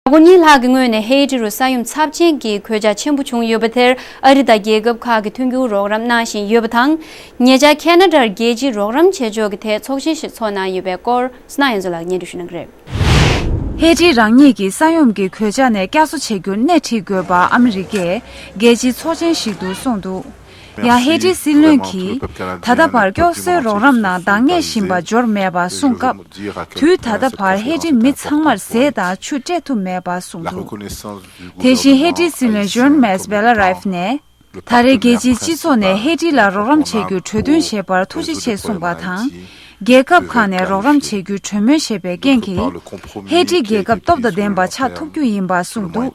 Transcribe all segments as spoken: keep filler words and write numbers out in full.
ལོ་ངོ་གཉིས་ལྷག་གི་སྔོན་ནས་ཧེ་ཏི་རུ་ས་ཡོམ་ཚབས་ཆེན་གྱི་གོད་ཆག་ཆེན་པོ་བྱུང་ཡོད་པ་དེར་ཨ་རི་དང་རྒྱལ་ཁབ་ཁག་གིས་མཐུན་འགྱུར་རོགས་རམ་གནང་བཞིན་ཡོད་པ་དང་། ཉེ་ཆར་ཁེ་ན་ཌར་རྒྱལ་སྤྱིའི་རོགས་རམ་བྱེད་ཕྱོགས་ཀྱི་ཐད་ཚོགས་ཆེན་ཞིག་ཚོགས་གནང་ཡོད་པའི་སྐོར་སྣང་ཡོན་ཚོ་ལགས་སྙན་སྒྲོན་ཞུ་གནང་གི་རེད། ཧེ་ཏི་རང་ཉིད་ཀྱིས་ས་ཡོམ་གྱི་གོད་ཆག་ནས་བསྐྱར་གསོ་བྱེད་རྒྱུར་སྣེ་ཁྲིད་དགོས་པ་ཨ་མི་རི་ཀས་རྒྱལ་སྤྱིའི་ཚོགས་ཆེན་ཞིག་ཏུ་གསུངས་འདུག། ཡང་ཧེ་ཏི་སྲིད་བློན་གྱིས་ད་ལྟ་བར་སྐྱོབ་གསོའི་རོགས་རམ་ནང་འདང་ངེས་བཞིན་པ་འབྱོར་མེད་པ་གསུངས་སྐབས། དུས་ད་ལྟ་བར་ཧེ་ཏི་མི་ཚང་མར་ཟས་དང་ཆུ་སྤྲད་ཐུབ་མེད་པ་གསུངས་འདུག། དེ་བཞིན་ཧེ་ཏི་སྲིད་བློན་ཇོན་མེས་བེ་ལ་རེབ་ནས། ད་རེས་རྒྱལ་སྤྱིའི་སྤྱི་ཚོགས་ནས་ཧེ་ཏི་ལ་རོགས་རམ་བྱེད་རྒྱུར་གྲོས་མཐུན་བྱས་པར་ཐུགས་རྗེ་ཆེ་གསུངས་པ་དང་། རྒྱལ་ཁབ་ཁག་ནས་རོགས་རམ་བྱེད་རྒྱུའི་གྲོས་མོལ་བྱས་པའི་རྐྱེན་གྱིས། ཧེ་ཏི་རྒྱལ་ཁབ་སྟོབས་དང་ལྡན་པ་ཆགས་ཐུབ་རྒྱུ་ཡིན་པ་གསུངས་འདུག།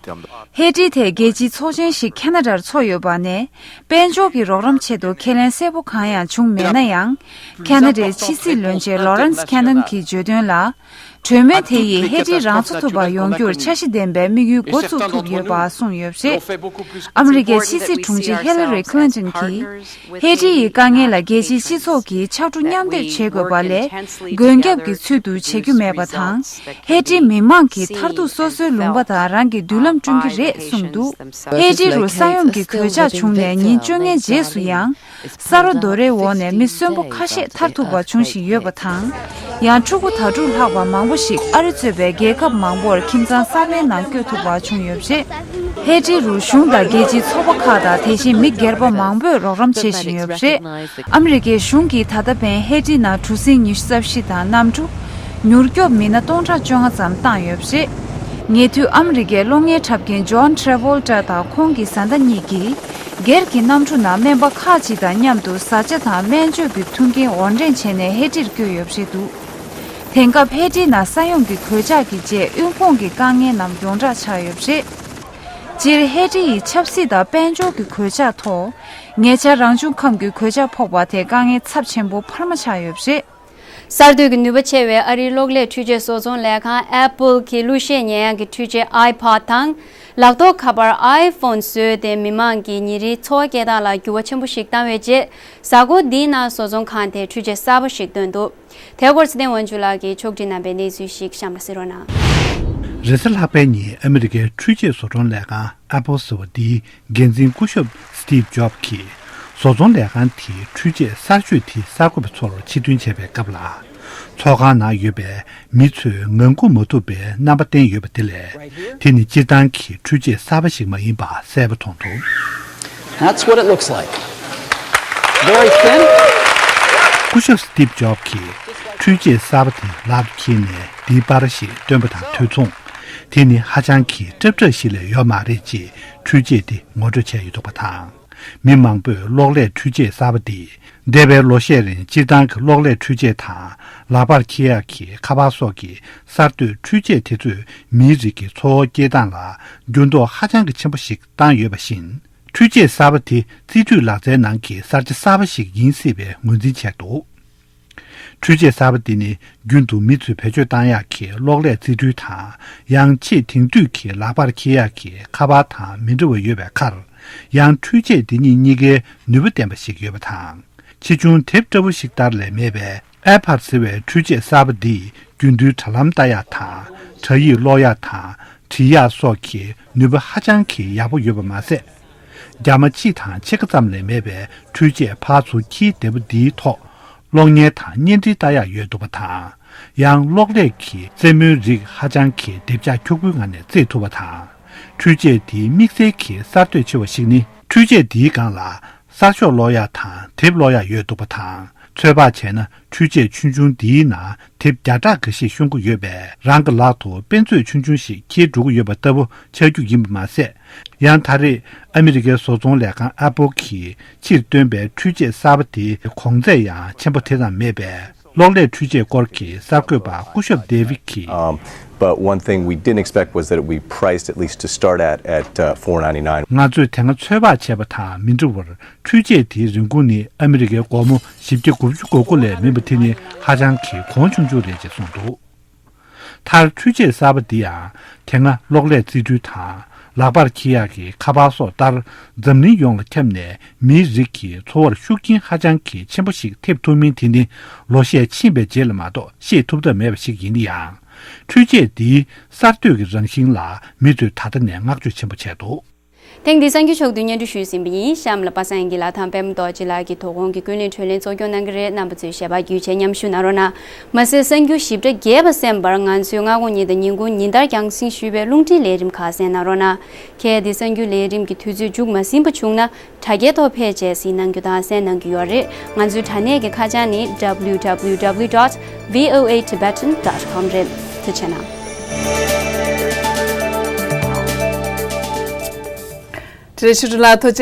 ཧེ་ཏི་ཐད་རྒྱལ་སྤྱིའི་ཚོགས་ཆེན་ཞིག་ཁེ་ན་ཌར་འཚོགས་ཡོད་པ་ནས། དཔལ་འབྱོར་གྱི་རོགས་རམ་ཆེད་དུ་ཁས་ལེན་གསལ་པོ་གང་ཡང་བྱུང་མེད་ན་ཡང་། ཁེ་ན་ཌའི་ཕྱི་སྲིད་བློན་ཆེན་ལོ་རན་སི་ཁེ་ནན་གྱིས་བརྗོད་དོན་ལ། གྲོས་མོལ་དེ་ཡིས་ཧེ་ཏི་རང་འཚོ་ཐུབ་པ་ཡོང་རྒྱུར་འཆར་གཞི་ལྡན་པའི་དམིགས་ཡུལ་འགོ་ཚུགས་ཐུབ་ཡོད་པ་གསུངས་ཡོད་པ་རེད། ཨ་མི་རི་ཀའི་ཕྱི་སྲིད་དྲུང་ཆེ་ཧི་ལ་རི་ཁི་ལིན་ཏོན་གྱིས། ཧེ་ཏི་ཡི་དཀའ་ངལ་ལ་རྒྱལ་སྤྱིའི་སྤྱི་ཚོགས་ཀྱིས་ཕྱར་གྲུ་མཉམ་འདེགས་བྱེད་དགོས་པ་ལས། མགོན་སྐྱབས་ཀྱི་ཚུལ་དུ་བྱེད་རྒྱུ་མེད་པ་དང་། ཧེ་ཏི་མི་མང་གིས་མཐར་ཐུག་སོ་སོའི་ལུང་པ་དང་རང་གི་མདུན་ལམ་བསྐྲུན་གྱི་རེད་གསུངས་འདུག། ཧེ་ཏི་རུ་ས་ཡོམ་གྱི་གོད་ཆག་བྱུང་ནས་ཉིན་བཅོ་ལྔའི་རྗེས་སུ་ཡང་། ས་རོ་རྡོ་རའི་འོག་ནས་མི་གསོན་པོ་ཁ་ཤས་ཐར་ཐུབ་པ་བྱུང་བཞིན་ཡོད་པ་དང་། ཡང་ཕྲུ་གུ་དྭ་ཕྲུག་ལྷག་པ་མང་པོ་ཞིག་ཨ་རི་གཙོས་པའི་རྒྱལ་ཁབ་མང་པོར་ཁྱིམ་ཚང་གསར་པའི་ནང་བསྐྱོད་ཐུབ་པ་བྱུང་ཡོད་པ་རེད། ཧེ་ཏི་རུ་གཞུང་དང་རྒྱལ་སྤྱིའི་ཚོགས་པ་ཁག་དང་དེ་བཞིན་མི་སྒེར་པ་མང་པོས་རོགས་རམ་བྱེད་བཞིན་ཡོད་པ་རེད། ཨ་མི་རི་ཀའི་གཞུང་གིས་ད་ལྟ་ཕན་ཧེ་ཏི་ནང་གྲུ་གཟིངས་ཉི་ཤུ་རྩ་བཞི་དང་གནམ་གྲུ། མྱུར་སྐྱོབ་མི་སྣ་སྟོང་ཕྲག་བཅོ་ལྔ་ཙམ་བཏང་ཡོད་པ་རེད། ཉེ་དུས་ཨ་མི་རི་ཀའི་གློག་བརྙན་འཁྲབ་མཁན་ཇོན་ཁྲེ་ཝོལ་ཏྲ་དང་ཁོང་གི་བཟའ་ཟླ་གཉིས་ཀྱིས། སྒེར་གྱི་གནམ་གྲུ་ནང་སྨན་པ་ཁག་ཅིག་དང་མཉམ་དུ་བཟའ་བཅའ་དང་སྨན་བཅོས་ཀྱི་མཐུན་རྐྱེན་དབོར་འདྲེན་བྱས་ནས་ཧེ་ཏིར་བསྐྱོད་ཡོད་པ་རེད་འདུག། དེང་སྐབས་ཧེ་ཏི་ནང་ས་ཡོམ་གྱི་གོད་ཆག་གི་རྗེས་དབུལ་ཕོངས་ཀྱི་དཀའ་ངལ་རྣམས་ཡོངས་གྲགས་ཆགས་ཡོད་པ་རེད། སྤྱིར་ཧེ་ཏི་ཡི་ཆབ་སྲིད་དང་དཔལ་འབྱོར་གྱི་གོད་ཆག་ཐོག་ཉེ་ཆར་རང་བྱུང་ཁམས་ཀྱི་གོད་ཆག་ཕོག་པ་དེ་དཀའ་ངལ་ཚབས་ཆེན་པོ་འཕར་མ་ཆགས་ཡོད་པ་རེད། གསར་གཏོད་ཀྱི་ནུས་པ་ཆེ་བའི་ཨ་རིའི་གློག་ཀླད་འཕྲུལ་ཆས་བཟོ་ཚོང་ལས་ཁང་Apple་གྱིས་གླུ་གཞས་ཉན་ཡག་གི་འཕྲུལ་ཆས་iPod་དང་། ལག་ཐོགས་ཁ་པར་iPhone་བཟོས་ཏེ་མི་མང་གི་ཉིན་རེའི་འཚོ་བ་སྐྱེལ་སྟངས་ལ་འགྱུར་བ་ཆེན་པོ་ཞིག་བཏང་བའི་རྗེས། གཟའ་འཁོར་འདིའི་ནང་བཟོ་ཚོང་ཁང་དེས་འཕྲུལ་ཆས་གསར་པ་ཞིག་བཏོན་འདུག། དེ་སྐོར་ཚེ་བརྟན་དབང་ཕྱུག་ལགས་ཀྱིས་ཕྱོགས་སྒྲིག་གནང་པའི་གནས་ཚུལ་ཞིག་གཤམ་ལ་གསན་རོགས་གནང་། རེས་གཟའ་ལྷག་པའི་ཉིན་ཨ་མི་རི་ཀའི་འཕྲུལ་ཆས་བཟོ་ཚོང་ལས་ཁང་Apple་ཟེར་བ་འདིའི་འགན་འཛིན་སྐུ་ཞབས་Steve Jobs་གྱིས་བཟོ་ཚོང་ལས་ཁང་དེའི་འཕྲུལ་ཆས་གསར་ཤོས་དེ་གསར་འགོད་པ་ཚོར་ཕྱིར་འདོན་བྱས་པའི་སྐབས་ལ། ཚོགས་ཁང་ནང་ཡོད་པའི་མི་ཚོས་ངང་སྒུག་མ་ཐུབ་པའི་རྣམ་པ་བསྟན་ཡོད་པ་དེ་ལས། དེ་ནི་སྤྱིར་བཏང་གི་འཕྲུལ་ཆས་གསར་པ་ཞིག་མ་ཡིན་པ་གསལ་པོ་མཐོང་འདུག། That's what it looks like. Very thin. སྐུ་ཞབས་Steve Jobs་གྱིས་འཕྲུལ་ཆས་གསར་པ་དེ་ལག་ཏུ་འཁྱེར་ནས་འདིའི་པར་ཞིག་བཏོན་པ་དང་དུས་མཚུངས། དེ་ནི་ཧ་ཅང་གི་སྲབ་སྲབ་ཞིག་ལས་ཡོད་མ་རེད་ཅེས་འཕྲུལ་ཆས་དེ་ངོ་སྤྲོད་བྱས་ཡོད་འདུག་པ་དང་། མི་མང་པོས་གློག་ཀླད་འཕྲུལ་ཆས་གསར་པ་འདི། འདས་པའི་ལོ་ཤས་རིང་སྤྱིར་བཏང་གི་གློག་ཀླད་འཕྲུལ་ཆས་དང་། ལག་པར་འཁྱེར་ཡག་གི་ཁ་པར་སོགས་ཀྱི་གསར་གཏོད་འཕྲུལ་ཆས་དེ་ཚོས་མིའི་རིགས་ཀྱི་འཚོ་བ་སྐྱེལ་སྟངས་ལ་འགྱུར་ལྡོག་ཧ་ཅང་གི་ཆེན་པོ་ཞིག་བཏང་ཡོད་པ་བཞིན། འཕྲུལ་ཆས་གསར་པ་དེ་རྩིས་སྤྲོད་ལག་རྩལ་ནང་གི་གསར་བརྗེ་གསར་པ་ཞིག་ཡིན་སྲིད་པའི་ངོས་འཛིན་བྱས་འདུག། འཕྲུལ་ཆས་གསར་པ་འདི་ནི་རྒྱུན་དུ་མི་ཚོས་བེད་སྤྱོད་བཏང་ཡག་གི་གློག་ཀླད་རྩིས་འཕྲུལ་དང་། ཡང་ཆེས་དེང་དུས་ཀྱི་ལག་པར་འཁྱེར་ཡག་གི་ཁ་པར་དང་མི་འདྲ་བ་ཡོད་པའི་ཁར། ཡང་འཕྲུལ་ཆས་འདི་གཉིས་གཉིས་ཀའི་ནུས་པ་ལྡན་པ་ཞིག་ཡོད་པ་དང་། ཆེ་ཆུང་དེབ་འདྲ་བོ་ཞིག་ལྟར་ལས་མེད་པའི་iPad་ཟེར་བའི་འཕྲུལ་ཆས་གསར་པ་འདིས་རྒྱུན་དུའི་དྲ་ལམ་ལྟ་ཡག་དང་། དྲ་ཡིག་ཀློག་ཡག་དང་། བྲིས་ཡག་སོགས་ཀྱི་ནུས་པ་ཧ་ཅང་གི་ཡག་པོ་ཡོད་པ་མ་ཟད། རྒྱ་མ་གཅིག་དང་ཕྱེད་ཀ་ཙམ་ལས་མེད་པའི་འཕྲུལ་ཆས་ཕར་ཚུར་འཁྱེར་བདེ་པོ་འདིའི་ཐོག་གློག་བརྙན་དང་བརྙན་འཕྲིན་ལྟ་ཡག་ཡོད་འདུག་པ་དང་། ཡང་གློག་ཀླད་ཀྱི་རྩེད་མོའི་རིགས་ཧ་ཅང་གི་སྡེབ་ཆགས་འཁྱུག་པོའི་ངང་ནས་རྩེད་ཐུབ་པ་དང་། འཕྲུལ་ཆས་འདིའི་དམིགས་བསལ་གྱི་གསར་གཏོད་ཆེ་བ་ཞིག་ནི། འཕྲུལ་ཆས་འདིའི་སྒང་ལ་གསར་ཤོག་ཀློག་ཡག་དང་དེབ་ཀློག་ཡག་ཡོད་འདུག་པ་དང་། ཚོད་དཔག་བྱས་ན་འཕྲུལ་ཆས་ཆུང་ཆུང་འདིའི་ནང་དེབ་བརྒྱ་ཕྲག་འགའ་ཤས་ཤོང་གི་ཡོད་པས། རང་གི་ལག་ཏུ་དཔེ་མཛོད་ཆུང་ཆུང་ཞིག་འཁྱེར་འགྲོ་གི་ཡོད་པ་ལྟ་བུ་ཆགས་རྒྱུ་ཡིན་པ་མ་ཟད། ཡང་ད་རེས་ཨ་མི་རི་ཀའི་བཟོ་ཚོང་ལས་ཁང་ཨ་པོལ་གྱིས་ཕྱིར་བཏོན་པའི་འཕྲུལ་ཆས་གསར་པ་དེའི་གོང་ཚད་ཡང་ཆེན་པོ་དེ་ཙམ་མེད་པས། གློག་ཀླད་འཕྲུལ་ཆས་སྐོར་གྱི་གསར་འགོད་པ་སྐུ་ཞབས་David་གྱིས། Um, but one thing we didn't expect was that it would be priced, at least to start at, at uh, four ninety-nine. ང་ཚོས་དེ་སྔ་ཚོད་དཔག་བྱས་པ་དང་མི་འདྲ་བར། འཕྲུལ་ཆས་དེའི་རིན་གོང་ནི་ཨ་མི་རི་ཀའི་སྒོར་མོ་བཞི་བརྒྱ་དགུ་བཅུ་གོ་དགུ་ལས་མིན་པ་དེ་ནི་ཧ་ཅང་གི་གོང་ཆུང་ཆུང་རེད་ཅེས་གསུངས་འདུག། མཐར་འཕྲུལ་ཆས་གསར་པ་འདི་ཡང་དེ་སྔ་གློག་ཀླད་རྩིས་འཕྲུལ་དང་ལག་པར་འཁྱེར་ཡག་གི་ཁ་པར་སོགས་ལྟར་འཛམ་གླིང་ཡོངས་ལ་ཁྱབ་ནས་མིའི་རིགས་ཀྱི་འཚོ་བར་ཤུགས་རྐྱེན་ཧ་ཅང་གི་ཆེན་པོ་ཞིག་ཐེབས་ཐུབ་མིན་དེ་ནི་ལོ་ཤས་ཕྱིན་པའི་རྗེས་ལ་མ་གཏོགས་ཤེས་ཐུབ་ཐབས་མེད་པ་ཞིག་ཡིན་ན་ཡང་། འཕྲུལ་ཆས་འདིའི་གསར་གཏོད་ཀྱི་རང་བཞིན་ལ་མི་ཚོས་ད་ལྟ་ནས་བསྔགས་བརྗོད་ཆེན་པོ་བྱས་འདུག། ཐེངས་འདིའི་གསར་འགྱུར་ཕྱོགས་བསྡུས་སྙན་སྒྲོན་ཞུས་ཟིན་པ་ཡིན། གཤམ་ལ་པ་སངས་དབྱངས་སྐྱིད་ལགས་དང་པད་མ་རྡོ་རྗེ་ལགས་ཀྱིས་དོ་དགོང་གི་ཀུན་གླེང་འཕྲིན་ལས་གཙོ་སྐྱོང་གནང་གི་རེད། རྣམ་པ་ཚོས་ཞལ་པར་བརྒྱུད་བྱས་མཉམ་ཞུགས་གནང་རོགས་གནང་། མ་ཟད་གསར་འགྱུར་ཞིབ་ཕྲ་རྒྱས་པ་གསན་པར་ང་ཚོའི་སྔ་དགོང་ཉིན་དང་ཉིན་གུང་ཉིན་ལྟར་རྒྱང་སྲིང་ཞུས་པའི་རླུང་འཕྲིན་ལས་རིམ་ཁག་གསན་གནང་རོགས་གནང་། གལ་ཏེ་གསར་འགྱུར་ལས་རིམ་གྱི་དུས་ཚོད་མཇུག་མ་ཟིན་པ་བྱུང་ན། དྲ་རྒྱའི་ཐོག་ཕེབས་བྱས་གཟིགས་གནང་རྒྱུ་དང་གསན་གནང་རྒྱུ་ཡོད་རེད། ང་ཚོའི་དྲ་གནས་ཀྱི་ཁ་བྱང་ནི་W W W dot V O A Tibetan dot com རེད། ཐུགས་རྗེ་གནང་། དྲི་ལན་ཆུ་ཀྲུང་ལགས་ཐུགས་རྗེ།